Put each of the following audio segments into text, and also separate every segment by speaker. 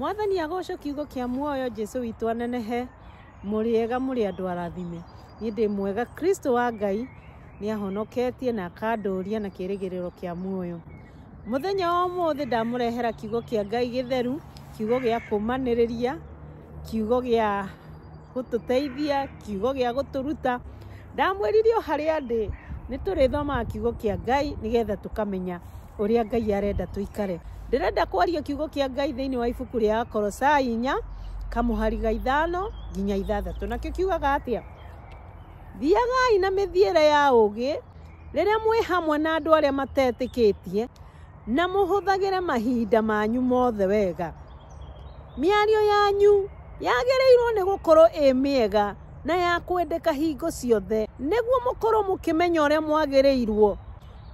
Speaker 1: Mwathani agocwo kiugo kĩa muoyo Jesu witũ anenehe. Mũrĩega mũrĩ andũ arathime. Niĩ ndĩ mwega Kristo wa Ngai nĩ ahonoketie na akandũria na kĩĩrĩgĩrĩro kĩa muoyo. Mũthenya wa ũmũthĩ ndamũrehera kiugo kĩa Ngai gĩtheru, kiugo gĩa kũmanĩrĩria, kiugo gĩa gũtũteithia, kiugo gĩa gũtũruta. Ndamwĩrire o harĩa ndĩ nĩ tũrĩthomaga kiugo kĩa Ngai nĩgetha tũkamenya ũrĩa Ngai arenda tũikare. Ndĩrenda kwaria kiugo kĩa Ngai thĩinĩ wa ibuku rĩa Akolosai 4 kamũhari ga 5 nginya 6. Nakĩo kiugaga atĩa? Thiagai na mĩthiĩre ya ũũgĩ rĩrĩa mwĩ hamwe na andũ arĩa matetĩkĩtie, na mũhũthagĩre mahinda manyu mothe wega. Mĩario yanyu yagĩrĩirwo nĩ gũkorwo ĩ mĩega na ya kwendeka hingo ciothe, nĩguo mũkorwo mũkĩmenya ũrĩa mwagĩrĩirwo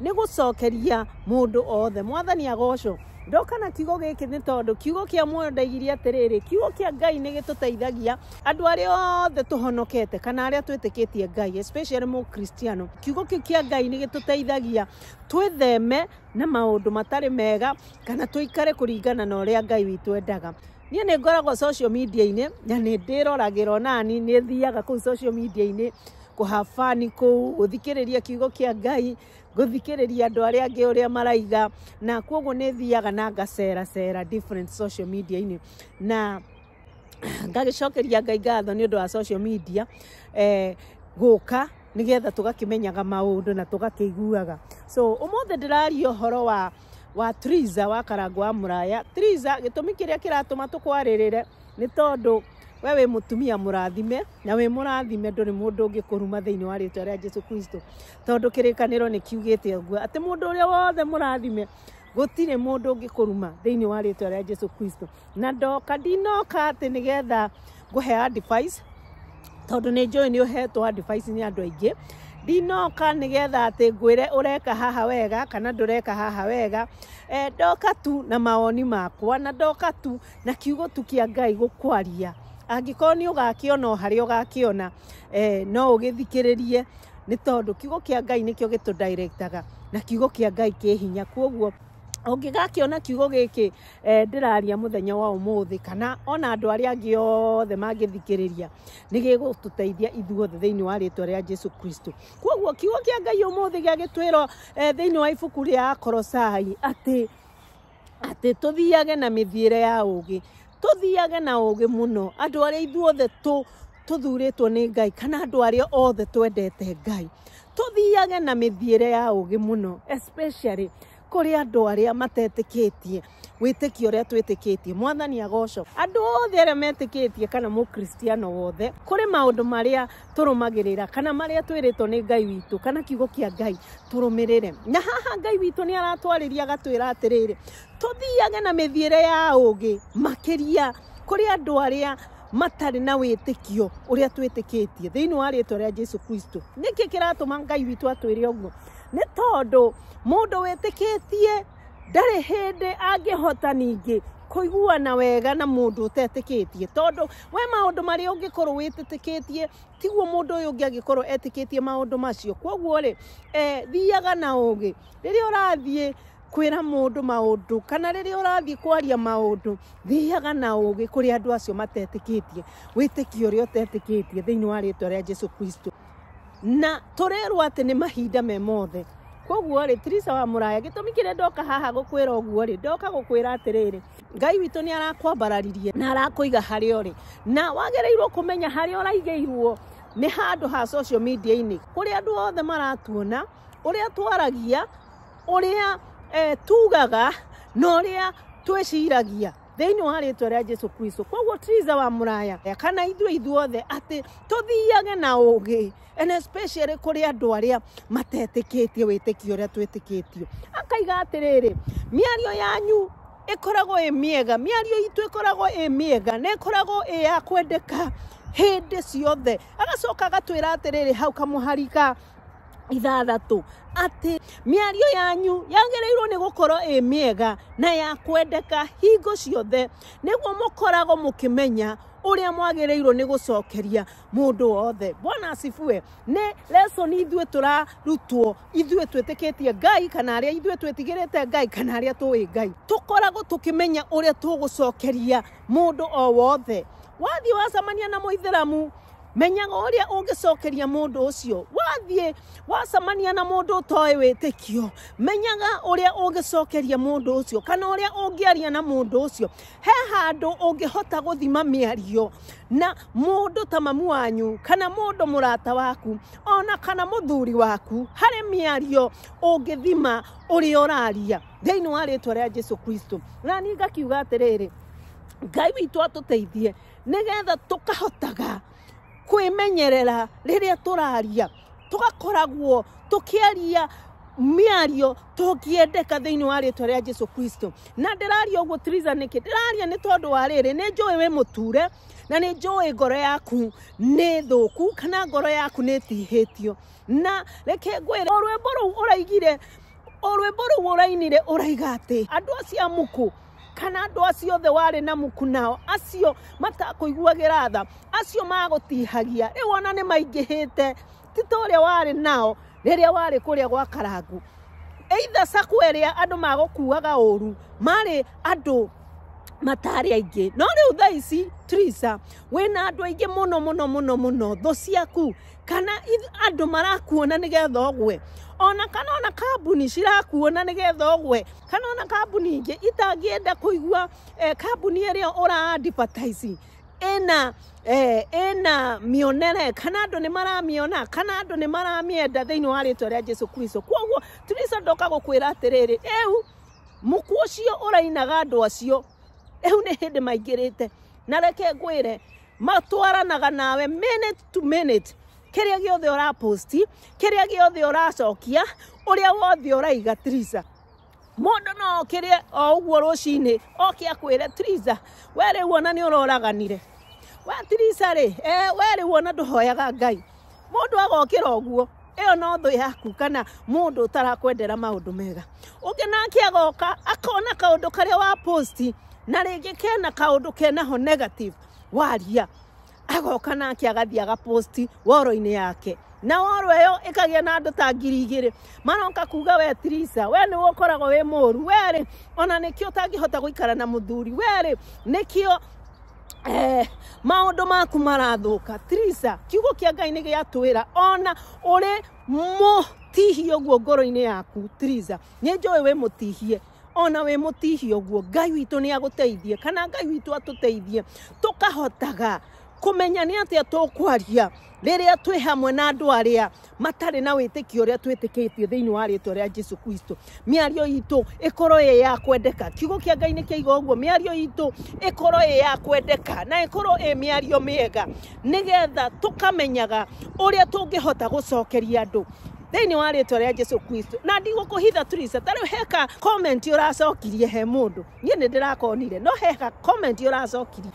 Speaker 1: nĩ gũcokeria mũndũ othe. Mwathani agocwo. Ndoka na kiugo gĩkĩ nĩ tondũ kiugo kĩa muoyo ndaigirie atĩrĩrĩ, kiugo kĩa Ngai nĩ gĩtũteithagia andũ arĩa othe tũhonokete kana arĩa twĩtĩkĩtie Ngai, especially mũkristiano. Kiugo kĩu kĩa Ngai nĩ gĩtũteithagia twĩtheme na maũndũ matarĩ mega kana tũikare kũringana na ũrĩa Ngai witũ endaga. Niĩ nĩ ngoragwo social media-inĩ na nĩ ndĩroragĩra onani, nĩ thiaga kũu social media-inĩ kũhabani kũu, gũthikĩrĩria kiugo kĩa Ngai, gũthikĩrĩria andũ arĩa angĩ ũrĩa maraiga, na koguo nĩ thiaga na ngaceracera different social media-inĩ na ngagĩcokeria Ngai ngatho nĩ ũndũ wa social media gũka nĩgetha tũgakĩmenyaga maũndũ na tũgakĩiguaga. So ũmũthĩ ndĩraria ũhoro wa Triza wa Karangũ wa Mũraya. Triza, gĩtũmi kĩrĩa kĩratũma tũkwarĩrĩre nĩ tondũ we wĩ mũtumia mũrathime, na wĩ mũrathime ndũrĩ mũndũ ũngĩkũruma thĩinĩ wa rĩtwa rĩa Jesu Kristo, tondũ kĩrĩkanĩro nĩ kiugĩte ũguo atĩ mũndũ ũrĩa wothe mũrathime gũtirĩ mũndũ ũngĩkũruma thĩinĩ wa rĩtwa rĩa Jesu Kristo. Na ndoka ndinoka atĩ nĩgetha ngũhe advice, tondũ nĩ njũĩ nĩ ũhetwo advice nĩ andũ aingĩ. Ndinoka nĩgetha atĩ ngwĩre ũreka haha wega kana ndũreka haha wega. Ndoka tu na mawoni makwa, na ndoka tu na kiugo tu kĩa Ngai gũkwaria. Angĩkorwo nĩ ũgakĩona o harĩa ũgakĩona, no ũgĩthikĩrĩrie, nĩ tondũ kiugo kĩa Ngai nĩkĩo gĩtũdirectaga, na kiugo kĩa Ngai kĩ hinya. Koguo ũngĩgakĩona kiugo gĩkĩ ndĩraria mũthenya wa ũmũthĩ, kana ona andũ arĩa angĩ othe mangĩthikĩrĩria, nĩ gĩgũtũteithia ithuothe thĩinĩ wa rĩtwa rĩa Jesu Kristo. Koguo kiugo kĩa Ngai ũmũthĩ gĩagĩtwĩrwo thĩinĩ wa ibuku rĩa Akolosai atĩ tũthiage na mĩthiĩre ya ũũgĩ, tũthiage na ũũgĩ mũno, andũ arĩa ithuothe tũthurĩtwo nĩ Ngai kana andũ arĩa othe twendete Ngai, tũthiage na mĩthiĩre ya ũũgĩ mũno, especially kũrĩ andũ arĩa matetĩkĩtie wĩtĩkio ũrĩa twĩtĩkĩtie. Mwathani agocwo. Andũ othe arĩa metĩkĩtie kana mũkristiano wothe, kũrĩ maũndũ marĩa tũrũmagĩrĩra kana marĩa twĩrĩtwo nĩ Ngai witũ kana kiugo kĩa Ngai tũrũmĩrĩre. Na haha Ngai witũ nĩ aratwarĩria agatwĩra atĩrĩrĩ, tũthiage na mĩthiĩre ya ũũgĩ makĩria kũrĩ andũ arĩa matarĩ na wĩtĩkio ũrĩa twĩtĩkĩtie thĩinĩ wa rĩtwa rĩa Jesu Kristo. Nĩkĩ kĩratũma Ngai witũ atwĩre ũguo? Nĩ tondũ mũndũ wĩtĩkĩtie ndarĩ hĩndĩ angĩhota ningĩ kũiguana wega na mũndũ ũtetĩkĩtie, tondũ we maũndũ marĩa ũngĩkorwo wĩtĩkĩtie tiguo mũndũ ũyũ ũngĩ angĩkorwo etĩkĩtie maũndũ macio. Koguo rĩ, thiaga na ũũgĩ rĩrĩa ũrathiĩ kwĩra mũndũ maũndũ kana rĩrĩa ũrathiĩ kwaria maũndũ, thiaga na ũũgĩ kũrĩ andũ acio matetĩkĩtie wĩtĩkio ũrĩa ũtetĩkĩtie thĩinĩ wa rĩtwa rĩa Jesu Kristo. Na tũrerwo atĩ nĩ mahinda me mothe. Koguo rĩ, Triza wa Mũraya, gĩtũmi kĩrĩa ndoka haha gũkwĩra ũguo rĩ, ndoka gũkwĩra atĩrĩrĩ, Ngai witũ nĩ arakwambararirie na arakũiga harĩa ũrĩ, na wagĩrĩirwo kũmenya harĩa ũraigĩirwo nĩ handũ ha social media-inĩ, kũrĩa andũ othe maratuona, ũrĩa twaragia, ũrĩa tugaga, na ũrĩa twĩciragia thĩinĩ wa rĩtwa rĩa Jesu Kristo. Koguo Triza wa Mũraya kana ithuĩ ithuothe atĩ tũthiage na ũũgĩ, and especially kũrĩ andũ arĩa matetĩkĩtie wĩtĩkio ũrĩa twĩtĩkĩtio. Akaiga atĩrĩrĩ, mĩario yanyu ĩkoragwo ĩ mĩega, mĩario itũ ĩkoragwo ĩ mĩega na ĩkoragwo ĩ ya kwendeka hĩndĩ ciothe. Agacoka agatwĩra atĩrĩrĩ hau kamũhari ka 6 atĩ mĩario yanyu yagĩrĩirwo nĩ gũkorwo ĩ mĩega na ya kwendeka hingo ciothe, nĩguo mũkoragwo mũkĩmenya ũrĩa mwagĩrĩirwo nĩ gũcokeria mũndũ wothe. Bwana asifiwe. Nĩ lesson ithuĩ tũrarutwo, ithuĩ twĩtĩkĩtie Ngai kana arĩa ithuĩ twĩtigĩrĩte Ngai kana arĩa tũĩ Ngai, tũkoragwo tũkĩmenya ũrĩa tũgũcokeria mũndũ o wothe. Wathiĩ wacemania na mũithĩramu, menyaga ũrĩa ũngĩcokeria mũndũ ũcio. Wathiĩ wacemania na mũndũ ũtoĩ wĩtĩkio, menyaga ũrĩa ũngĩcokeria mũndũ ũcio kana ũrĩa ũngĩaria na mũndũ ũcio. He handũ ũngĩhota gũthima mĩario na mũndũ ta mamu wanyu kana mũndũ mũrata waku ona kana mũthuri waku, harĩ mĩario ũngĩthima ũrĩa ũraria thĩinĩ wa rĩtwa rĩa Jesu Kristo. Na niĩ ngakiuga atĩrĩrĩ, Ngai witũ atũteithie nĩgetha tũkahotaga kwĩmenyerera rĩrĩa tũraria, tũgakoragwo tũkĩaria mĩario tũngĩendeka thĩinĩ wa rĩtwa rĩa Jesu Kristo. Na ndĩraria ũguo Triza nĩkĩ? Ndĩraria nĩ tondũ wa rĩrĩ, nĩ njũĩ wĩ mũture na nĩ njũĩ ngoro yaku nĩ thũku kana ngoro yaku nĩ ĩtihĩtio. Na reke ngwĩre, o rwĩmbo rũu ũraigire, o rwĩmbo rũu ũrainire ũraiga atĩ andũ acio a muku kana andũ acio othe warĩ na muku nao, acio matakũiguagĩra tha, acio magũtihagia, rĩu ona nĩ maingĩhĩte ti ta ũrĩa warĩ nao rĩrĩa warĩ kũrĩa gwa Karangu. Either sako ĩrĩa andũ magũkuaga ũru marĩ andũ matarĩ aingĩ, no rĩu thaa ici Triza wĩna andũ aingĩ mũno mũno mũno mũno, thũ ciaku kana andũ marakuona nĩgetha ũgwe, ona kana ona kambuni cirakuona nĩgetha ũgwe, kana ona kambuni ingĩ itangĩenda kũigua kambuni ĩrĩa ũra advertise ĩna ĩna mĩonere kana andũ nĩ maramĩona kana andũ nĩ maramĩenda thĩinĩ wa rĩtwa rĩa Jesu Kristo. Koguo Triza ndoka gũkwĩra atĩrĩrĩ, rĩu mũku ũcio ũrainaga andũ acio rĩu nĩ hĩndĩ maingĩrĩte, na reke ngwĩre matwaranaga nawe minute to minute, kĩrĩa gĩothe ũraposti, kĩrĩa gĩothe ũracokia, ũrĩa wothe ũraiga Triza. Mũndũ no okĩre o ũguo rũcinĩ oke akwĩre Triza, we rĩu ona nĩ ũroraganire, we Triza rĩ, we rĩu ona ndũhoyaga Ngai. Mũndũ agokĩra ũguo, ĩyo no thũ yaku kana mũndũ ũtarakwendera maũndũ mega. Ũngĩ nake agoka akona kaũndũ karĩa wa posti na rĩngĩ kena kaũndũ kenaho negative waria, agoka nake agathiĩ agaposti woro-inĩ yake, na woro ĩyo ĩkagĩa na andũ ta 2000 maroka kuga we Triza, we nĩwe ũkoragwo wĩ mũru, we rĩ ona nĩkĩo ũtangĩhota gũikara na mũthuri, we rĩ nĩkĩo maũndũ maku marathũka. Triza, kiugo kĩa Ngai nĩ gĩatwĩra ona ũrĩ mũtihie ũguo ngoro-inĩ yaku Triza, nĩ njũĩ wĩ mũtihie, ona wĩ mũtihie ũguo Ngai witũ nĩ agũteithie kana Ngai witũ atũteithie tũkahotaga kũmenya nĩ atĩa tũkwaria rĩrĩa twĩ hamwe na andũ arĩa matarĩ na wĩtĩkio ũrĩa twĩtĩkĩtie thĩinĩ wa rĩtwa rĩa Jesu Kristo. Mĩario itũ ĩkorwo ĩ ya kwendeka, kiugo kĩa Ngai nĩ kĩaiga ũguo, mĩario itũ ĩkorwo ĩ ya kwendeka na ĩkorwo ĩ mĩario mĩega nĩgetha tũkamenyaga ũrĩa tũngĩhota gũcokeria andũ thĩinĩ wa rĩtwa rĩa Jesu Kristo. Na ndigũkũhitha Triza, ta rĩu heka comment ũracokirie he mũndũ, niĩ nĩ ndĩrakonire, no heka comment ũracokirie,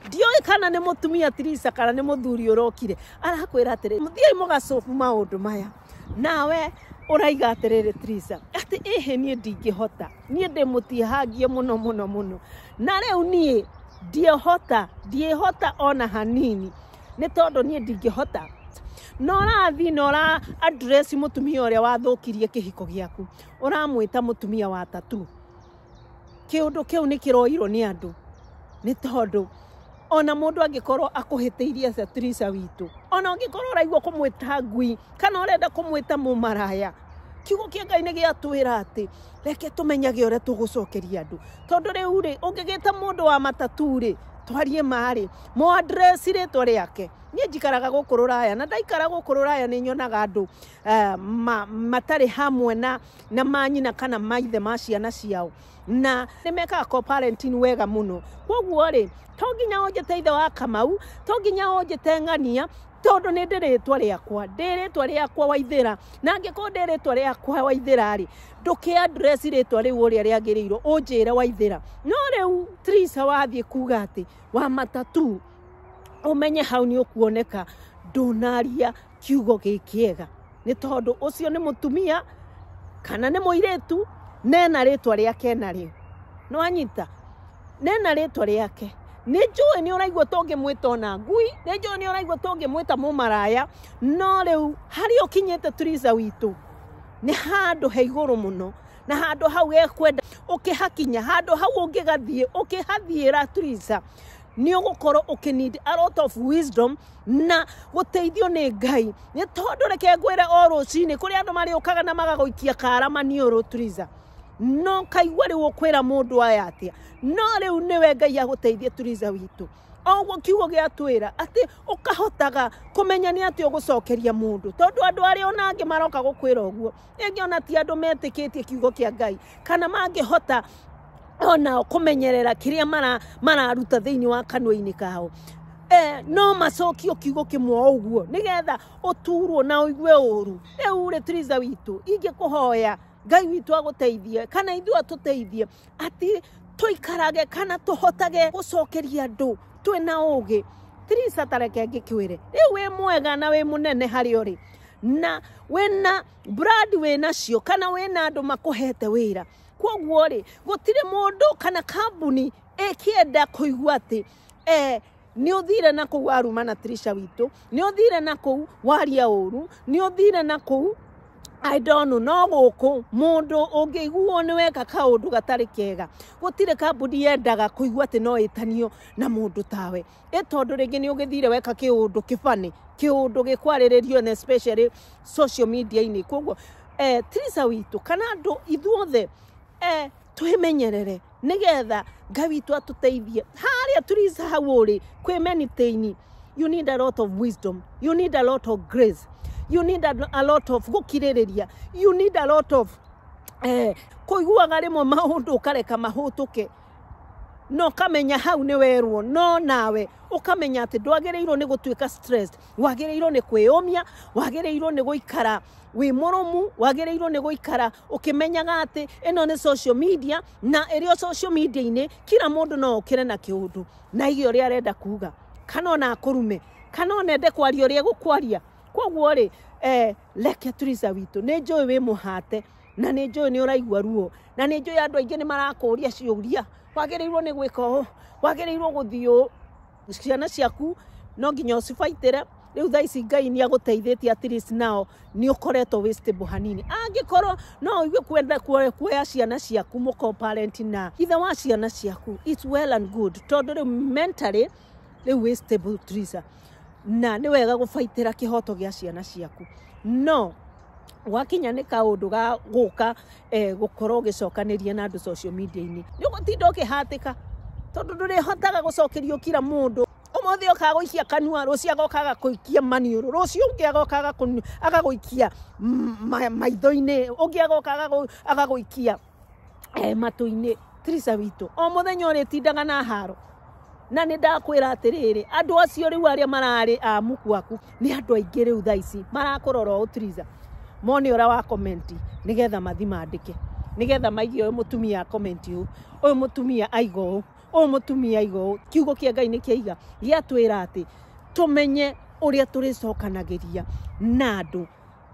Speaker 1: ndiũĩ kana nĩ mũtumia Triza kana nĩ mũthuri ũrokire arakwĩra atĩrĩ, thiĩi mũgacobu maũndũ maya, nawe ũraiga atĩrĩrĩ Triza atĩ ĩhĩ niĩ ndingĩhota, niĩ ndĩmũtihangie mũno mũno mũno, na rĩu niĩ ndiĩhota ona hanini, nĩ tondũ niĩ ndingĩhota. No ũrathiĩ na ũra address mũtumia ũrĩa wathũkirie kĩhiko gĩaku, ũramwĩta mũtumia wa tatu. Kĩũndũ kĩu nĩ kĩroirwo nĩ andũ, nĩ tondũ ona mũndũ angĩkorwo akũhĩtĩirie atĩa Triza witũ, ona ũngĩkorwo ũraigua kũmwĩta ngui kana ũrenda kũmwĩta mũmaraya, kiugo kĩa Ngai nĩ gĩatwĩra atĩ reke tũmenyage ũrĩa tũgũcokeria andũ, tondũ rĩu rĩ ũngĩgĩta mũndũ wa matatu rĩ, twarie marĩ mo address rĩtwa rĩake. Niĩ njikaraga gũkũ rũraya, na ndaikara gũkũ rũraya nĩ nyonaga andũ matarĩ hamwe na manyina kana maithe ma ciana ciao, na nĩ mekaga co-parenting wega mũno. Koguo rĩ, to nginya ũnjĩte ithe wa Kamau, to nginya ũnjĩte Ng'ania, tondũ nĩ ndĩ rĩtwa rĩakwa, ndĩ rĩtwa rĩakwa Waithĩra, na angĩkorwo ndĩ rĩtwa rĩakwa Waithĩra rĩ, ndũkĩ address rĩtwa rĩu ũrĩa rĩagĩrĩirwo, ũnjĩre Waithĩra. No rĩu Triza wathiĩ kuga atĩ wa matatu, ũmenye hau nĩ ũkuoneka ndũnaria kiugo gĩ kĩega, nĩ tondũ ũcio nĩ mũtumia kana nĩ mũirĩtu nena rĩtwa rĩake narĩo, nĩwanyita, nena rĩtwa rĩake. Nĩ njũĩ nĩ ũraigua tũngĩmwĩta ona ngui, nĩ njũĩ nĩ ũraigua tũngĩmwĩta mũmaraya, no rĩu harĩa ũkinyĩte Theresa witũ nĩ handũ he igũrũ mũno, na handũ hau gekwenda ũkĩhakinya, handũ hau ũngĩgathiĩ ũkĩhathiĩra Theresa nĩ ũgũkorwo ũkĩ need a lot of wisdom na gũteithio nĩ Ngai. Nĩ tondũ reke ngwĩre o rũcinĩ kũrĩ andũ marĩũkaga na magagũikia kara maniũrũ Theresa, no kaigua rĩu ũkwĩra mũndũ aya atĩa, no rĩu nĩwe Ngai agũteithie Theresa witũ. Oguo kiugo gĩatwĩra atĩ ũkahotaga kũmenya nĩ atĩa ũgũcokeria mũndũ, tondũ andũ arĩa ona angĩ maroka gũkwĩra ũguo rĩngĩ ona ti andũ metĩkĩtie kiugo kĩa Ngai, kana mangĩhota onao kũmenyerera kĩrĩa mararuta thĩinĩ wa kanua-inĩ kao. No macokio kiugo kĩmwe o ũguo nĩgetha ũturwo na ũigue ũru. Rĩu rĩ Theresa witũ, ingĩkũhoya Ngai witũ agũteithie kana ithuĩ atũteithie atĩ tũikarage kana tũhotage gũcokeria andũ twĩna ũgĩ. Theresa, ta reke ngĩkwĩre, rĩu wĩ mwega na wĩ mũnene harĩa ũrĩ, na wĩna brand wĩnacio kana wĩna andũ makũhete wĩra, koguo rĩ gũtirĩ mũndũ kana kambuni ĩkĩenda kũigua atĩ nĩ ũthire na kũu waruma na Theresa witũ, nĩ ũthire na kũu waria ũru, nĩ ũthire na kũu I don't know, no gũkũ mũndũ ũngĩiguo nĩ weka kaũndũ gatarĩ kega, gũtirĩ kambuni yendaga kũigua atĩ no ĩtanio na mũndũ tawe, ĩ tondũ rĩngĩ nĩ ũgĩthire weka kĩũndũ kĩbani, kĩũndũ gĩkwarĩrĩrio na especially social media-inĩ. Koguo Theresa witũ kana andũ ithuothe twĩmenyerere nĩgetha Ngai witũ atũteithie. Harĩa Theresa hau ũrĩ kwĩ maintain, you need a lot of wisdom, you need a lot of grace, you need a lot of gũkirĩrĩria, you need a lot of kũiguaga rĩmwe maũndũ ũkareka mahũtũke, no ũkamenya hau nĩ werwo, no nawe ũkamenya atĩ ndwagĩrĩirwo nĩ gũtuĩka stressed, wagĩrĩirwo nĩ kwĩyũmia, wagĩrĩirwo nĩ gũikara wĩ mũrũmu, wagĩrĩirwo nĩ gũikara ũkĩmenyaga atĩ ĩno nĩ social media, na ĩrĩ o social media-inĩ kila mũndũ no okĩre na kĩũndũ na aige ũrĩa arenda kuga, kana ona akũrume, kana ona ende kwaria ũrĩa egũkwaria. Koguo rĩ reke Theresa witũ, nĩ njũĩ wĩ mũhate na nĩ njũĩ nĩ ũraigua ruo, na nĩ njũĩ andũ aingĩ nĩ marakũria ciũria, wagĩrĩirwo nĩ gwĩka ũũ, wagĩrĩirwo gũthiĩ ũũ. Ciana ciaku no nginya ũcibaitĩre. Rĩu thaa ici Ngai nĩ agũteithĩtie at least nao nĩ ũkoretwo wĩ stable hanini. Angĩkorwo no ũigue kwenda kuoya ciana ciaku mũko parent na ithe wa ciana ciaku, it's well and good, tondũ rĩu mentally rĩu wĩ stable Theresa, na nĩ wega gũbaitĩra kĩhoto gĩa ciana ciaku. No gwakinya nĩ kaũndũ ga gũka gũkorwo ũgĩcokanĩria na andũ social media-inĩ, nĩ ũgũtinda ũkĩhatĩka tondũ ndũrĩhotaga gũcokerio kila mũndũ. Ũmũthĩ okaga gũikia kanua, rũciũ agoka agakũikia maniũrũ, rũciũ ũngĩ agoka agagũikia maitho-inĩ, ũngĩ agoka agagũikia matũ-inĩ. Theresa witũ, o mũthenya ũrĩtindaga na haro. Na nĩ ndakwĩra atĩrĩrĩ, andũ acio rĩu arĩa mararĩ a muku aku nĩ andũ aingĩ rĩu thaa ici marakũrora ũũ Theresa, mone ũrĩa wa comment nĩgetha mathi mandĩke, nĩgetha maigue ũyũ mũtumia comment ũũ, ũyũ mũtumia aiga ũũ, ũyũ mũtumia aiga ũũ. Kiugo kĩa Ngai nĩ kĩaiga gĩatwĩra atĩ tũmenye ũrĩa tũrĩcokanagĩria na andũ.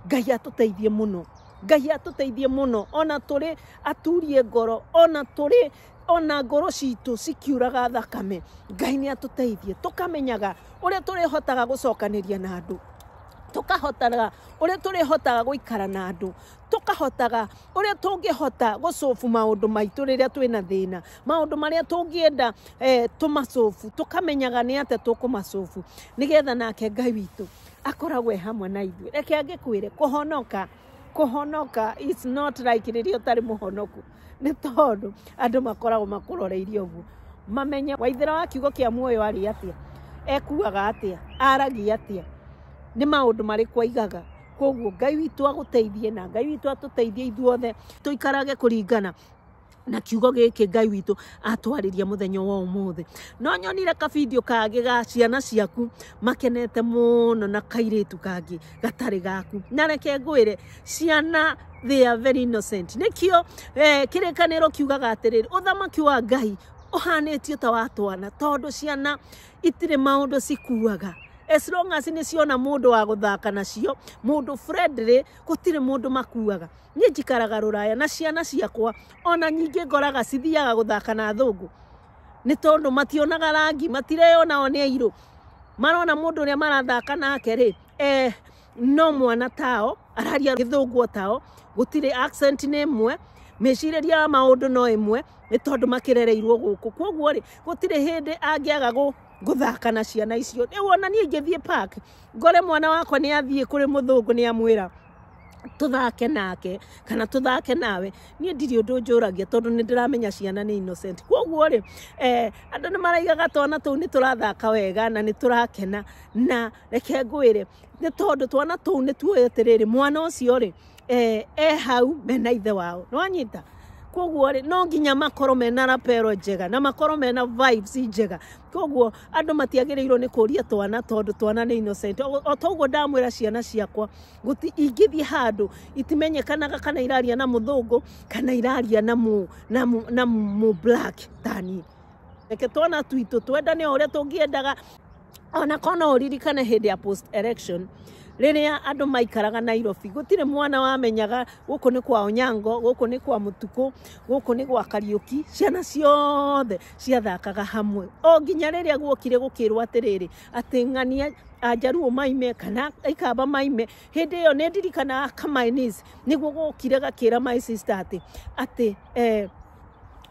Speaker 1: Ngai atũteithie mũno, Ngai atũteithie mũno, ona tũrĩ aturie ngoro, ona tũrĩ ona ngoro citũ cikiuraga thakame, Ngai nĩ atũteithie tũkamenyaga ũrĩa tũrĩhotaga gũcokanĩria na andũ, tũkahotaga ũrĩa tũrĩhotaga gũikara na andũ, tũkahotaga ũrĩa tũngĩhota gũcobu maũndũ maitũ rĩrĩa twĩna thĩna, maũndũ marĩa tũngĩenda tũmacobu, tũkamenyaga nĩ atĩa tũkũmacobu, nĩgetha nake Ngai witũ akoragwo e hamwe na ithuĩ. Reke angĩkwĩre kũhonoka, kũhonoka is not like rĩrĩa ũtarĩ mũhonoku, nĩ tondũ andũ makoragwo makũroreirie ũguo, mamenye Waithera wa kiugo kĩa muoyo arĩ atĩa, ekuaga atĩa, aragia atĩa, nĩ maũndũ marĩkũ aigaga. Koguo Ngai witũ agũteithie na Ngai witũ atũteithie ithuothe tũikarage kũringana na kiugo gĩkĩ Ngai witũ atwarĩria mũthenya wa ũmũthĩ. No nyonire ka video kangĩ ga ciana ciaku makenete mũno na kairĩtu kangĩ gatarĩ gaku, na reke ngwĩre ciana they are very innocent. Nĩkĩo kĩrĩkanĩro kiugaga atĩrĩrĩ, ũthamaki wa Ngai ũhanĩtio ta wa twana, tondũ ciana itirĩ maũndũ cikuaga. As long as nĩ ciona mũndũ wa gũthaka nacio, mũndũ friendly, gũtirĩ mũndũ makuaga. Niĩ njikaraga rũraya na ciana ciakwa ona nyingĩ ngoraga cithiaga gũthaka na athũngũ. Nĩ tondũ mationaga rangi, matireyona o nĩ airũ. Marona mũndũ ũrĩa marathaka nake rĩ, no mwana tao, araria gĩthũngũ tao, gũtirĩ accent nĩ ĩmwe, mĩcirĩrie ya maũndũ no ĩmwe, nĩ tondũ makĩrereirwo gũkũ. Kwoguo rĩ, gũtirĩ hĩndĩ angĩaga gũthaka na ciana icio. Rĩu ona niĩ ingĩthiĩ park, ngore mwana wakwa nĩ athiĩ kũrĩ mũthũngũ nĩ amwĩra tũthake nake kana tũthake nawe, niĩ ndirĩ ũndũ njũragia tondũ nĩ ndĩramenya ciana nĩ innocent. Kwoguo rĩ, andũ nĩ maraigaga twana tũu nĩ tũrathaka wega na nĩ tũrakena, na reke ngwĩre nĩ tondũ twana tũu nĩ tuoĩ atĩrĩrĩ, mwana ũcio rĩ, hau mena ithe wao, nĩwanyita? Kwoguo rĩ, no nginya makorwo mena rapero njega na makorwo mena vibes njega. Kwoguo andũ matiagĩrĩirwo nĩ kũria twana tondũ twana nĩ innocent. O toguo ndamwĩra ciana ciakwa, gũti ingĩthiĩ handũ itimenyekanaga kana iraria na mũthũngũ kana iraria na mũ black tani. Reke twana twitũ twendane o ũrĩa tũngĩendaga. Ona kono ũririkane hĩndĩ ya post election rĩrĩa andũ maikaraga Nairobi, gũtirĩ mwana wamenyaga gũkũ nĩ kwa Onyango, gũkũ nĩ kwa Mũtukũ, gũkũ nĩ gwa Kariũki. Ciana ciothe ciathakaga hamwe o nginya rĩrĩa guokire gũkĩrwo atĩrĩrĩ, atĩ ng'ania Anjaruo maime kana Ikamba maime. Hĩndĩ ĩyo nĩ ndirikanaga Kamainis nĩguo gũkire gakĩra my sister atĩ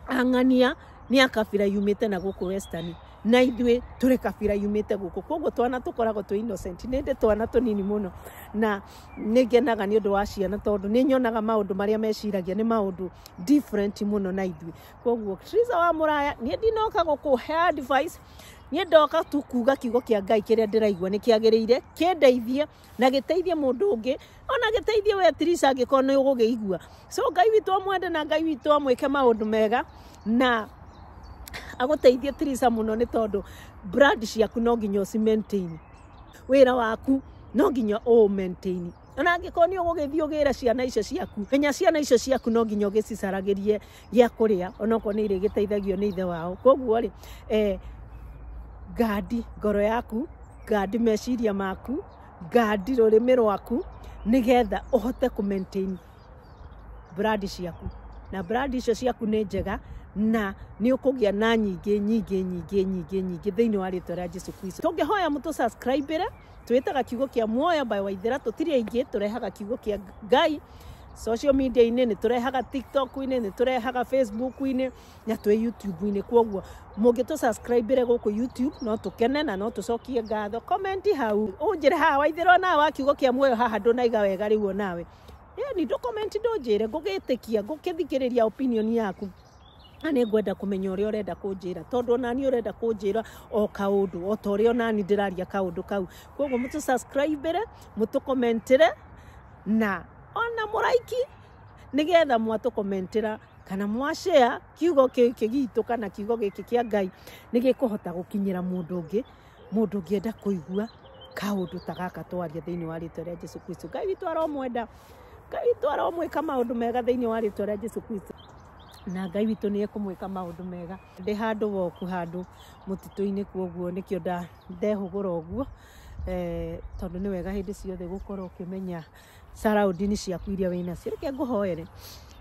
Speaker 1: ang'ania nĩ a kabira yumĩte na gũkũ Western na ithuĩ tũrĩ kabira yumĩte gũkũ. Kwoguo twana tũkoragwo twĩ innocent. Nĩ ndĩ twana tũnini mũno na nĩ ngenaga nĩ ũndũ wa ciana tondũ nĩ nyonaga maũndũ marĩa meciragia nĩ maũndũ different mũno na ithuĩ. Kwoguo Triza wa Mũraya, niĩ ndinoka gũkũhe advice, niĩ ndoka tu kuga kiugo kĩa Ngai kĩrĩa ndĩraigua nĩ kĩagĩrĩire kĩndeithie na gĩteithie mũndũ ũngĩ, ona gĩteithie we Triza angĩkorwo nĩ ũgũkĩigua. So Ngai witũ amwende na Ngai witũ amwĩke maũndũ mega na agũteithie Triza mũno, nĩ tondũ brand ciaku no nginya ũci maintain, wĩra waku no nginya ũ maintain. Ona angĩkorwo nĩ ũgũgĩthiĩ ũgĩre ciana icio ciaku, menya ciana icio ciaku no nginya ũgĩcicaragĩrie gĩa kũrĩa, onokorwo nĩ irĩgĩteithagio nĩ ithe wao. Kwoguo rĩ, gandi ngoro yaku, gandi meciria maku, gandi rũrĩmĩ rwaku, nĩgetha ũhote kũ maintain brand ciaku. Na brand icio ciaku nĩ njega na nĩ ũkũgĩa na nyingĩ nyingĩ nyingĩ nyingĩ nyingĩ thĩinĩ wa rĩtwa rĩa Jesu Kristo. Tũngĩhoya mũtũ subscribe-ĩre, twĩtaga kiugo kĩa muoyo by Waithera, tũtirĩ aingĩ, tũrehaga kiugo kĩa Ngai social media-inĩ, nĩ tũrehaga TikTok-inĩ, nĩ tũrehaga Facebook-inĩ na twĩ YouTube-inĩ. Kwoguo mũngĩtũ subscribe-ĩre gũkũ YouTube no tũkene na no tũcokie ngatho. Comment hau ũnjĩre haha Waithera onawe wa kiugo kĩa muoyo haha ndũnaiga wega rĩu onawe. Ni ndũ comment ndũnjĩre, ngũgĩtĩkia, ngũkĩthikĩrĩria opinion yaku. Na nĩ ngwenda kũmenya ũrĩa ũrenda kũnjĩra, tondũ onani ũrenda kũnjĩra o kaũndũ o ta ũrĩa onani ndĩraria kaũndũ kau. Kwoguo mũtũ subscribe-ĩre, mũtũ comment-ĩre na ona mũraiki, nĩgetha mwatũ comment-ĩra kana mwa share kiugo gĩkĩ gitũ kana kiugo gĩkĩ kĩa Ngai nĩ gĩkũhota gũkinyĩra mũndũ ũngĩ, mũndũ ũngĩenda kũigua kaũndũ ta gaka twaria thĩinĩ wa rĩtwa rĩa Jesu Kristo. Ngai witũ aromwenda, Ngai witũ aromwĩka maũndũ mega thĩinĩ wa rĩtwa rĩa Jesu Kristo, na Ngai witũ nĩ ekũmwĩka maũndũ mega. Ndĩ handũ woku handũ mũtitũ-inĩ, kwoguo nĩkĩo ndehũgũra ũguo, tondũ nĩ wega hĩndĩ ciothe gũkorwo ũkĩmenya surroundings ciaku iria wĩnacio. Reke ngũhoere.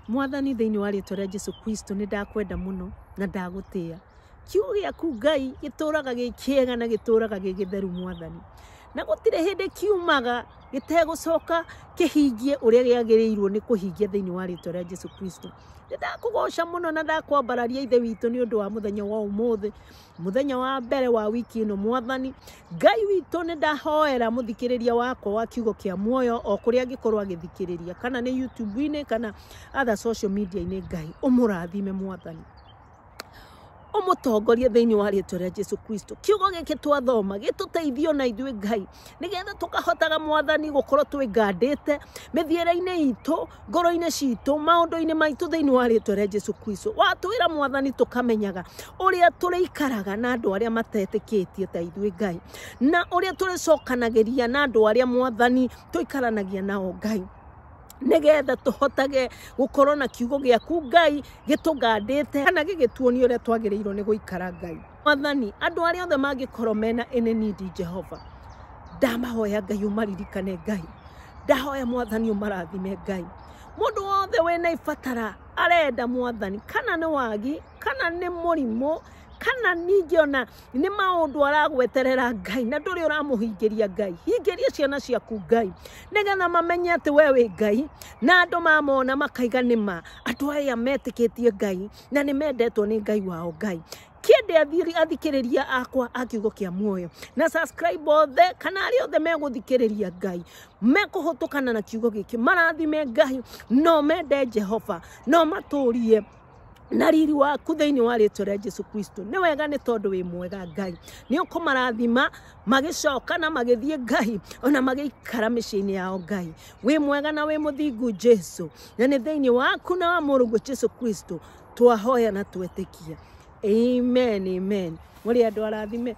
Speaker 1: Mwathani, thĩinĩ wa rĩtwa rĩa Jesu Kristo, nĩ ndakwenda mũno na ndagũtĩĩa. Kiugo gĩaku Ngai gĩtũraga gĩ kĩega na gĩtũraga gĩ gĩtheru Mwathani, na gũtirĩ hĩndĩ kiumaga gĩtegũcoka kĩhingie ũrĩa gĩagĩrĩirwo nĩ kũhingia thĩinĩ wa rĩtwa rĩa Jesu Kristo. Nĩ ndakũgoca mũno na ndakwambararia Ithe witũ nĩ ũndũ wa mũthenya wa ũmũthĩ, mũthenya wa mbere wa wiki ĩno. Mwathani Ngai witũ, nĩ ndahoera mũthikĩrĩria wakwa wa kiugo kĩa muoyo o kũrĩa angĩkorwo agĩthikĩrĩria, kana nĩ YouTube-inĩ kana other social media-inĩ. Ngai ũmũrathime Mwathani, ũmũtongorie thĩinĩ wa rĩtwa rĩa Jesu Kristo. Kiugo gĩkĩ twathoma gĩtũteithie na ithuĩ Ngai, nĩgetha tũkahotaga Mwathani gũkorwo twĩngandĩte mĩthiĩre-inĩ itũ, ngoro-inĩ citũ, maũndũ-inĩ maitũ thĩinĩ wa rĩtwa rĩa Jesu Kristo. Watwĩra Mwathani tũkamenyaga ũrĩa tũrĩikaraga na andũ arĩa matetĩkĩtie ta ithuĩ Ngai, na ũrĩa tũrĩcokanagĩria na andũ arĩa Mwathani tũikaranagia nao Ngai, nĩgetha tũhotage gũkorwo na kiugo gĩaku Ngai gĩtũgandĩte kana gĩgĩtuonia ũrĩa twagĩrĩirwo nĩ gũikara Ngai. Mwathani, andũ arĩa othe mangĩkorwo mena any need, Jehova, ndamahoya Ngai ũmaririkane Ngai, ndahoya Mwathani ũmarathime Ngai. Mũndũ wothe wĩna ibatara arenda Mwathani, kana nĩ wagi, kana nĩ mũrimũ, Kana ningĩ ona nĩ maũndũ aragweterera Ngai na ndũrĩ ũramũhingĩria Ngai, hingĩria ciana ciaku Ngai, nĩgetha mamenye atĩ we wĩ Ngai, na andũ mamona makaiga nĩma andũ aya metĩkĩtie Ngai na nĩ mendetwo nĩ Ngai wao Ngai. Kĩende athikĩrĩria akwa a kiugo kĩa muoyo na subscribe othe, kana arĩa othe megũthikĩrĩria Ngai mekũhũtũkana na kiugo gĩkĩ, marathime Ngai, no mende Jehova, no matũrie na riri waku thĩinĩ wa rĩtwa rĩa Jesu Kristo. Nĩ wega nĩ tondũ wĩ mwega Ngai, nĩ ũkũmarathima magĩcoka na magĩthiĩ Ngai, ona magĩikara mĩciĩ-inĩ yao Ngai. Wĩ mwega na wĩ mũthingu Jesu, na nĩ thĩinĩ waku na wa mũrũguo Jesu Kristo twahoya na twetĩkia. Amen, amen. Mũrĩ andũ arathime.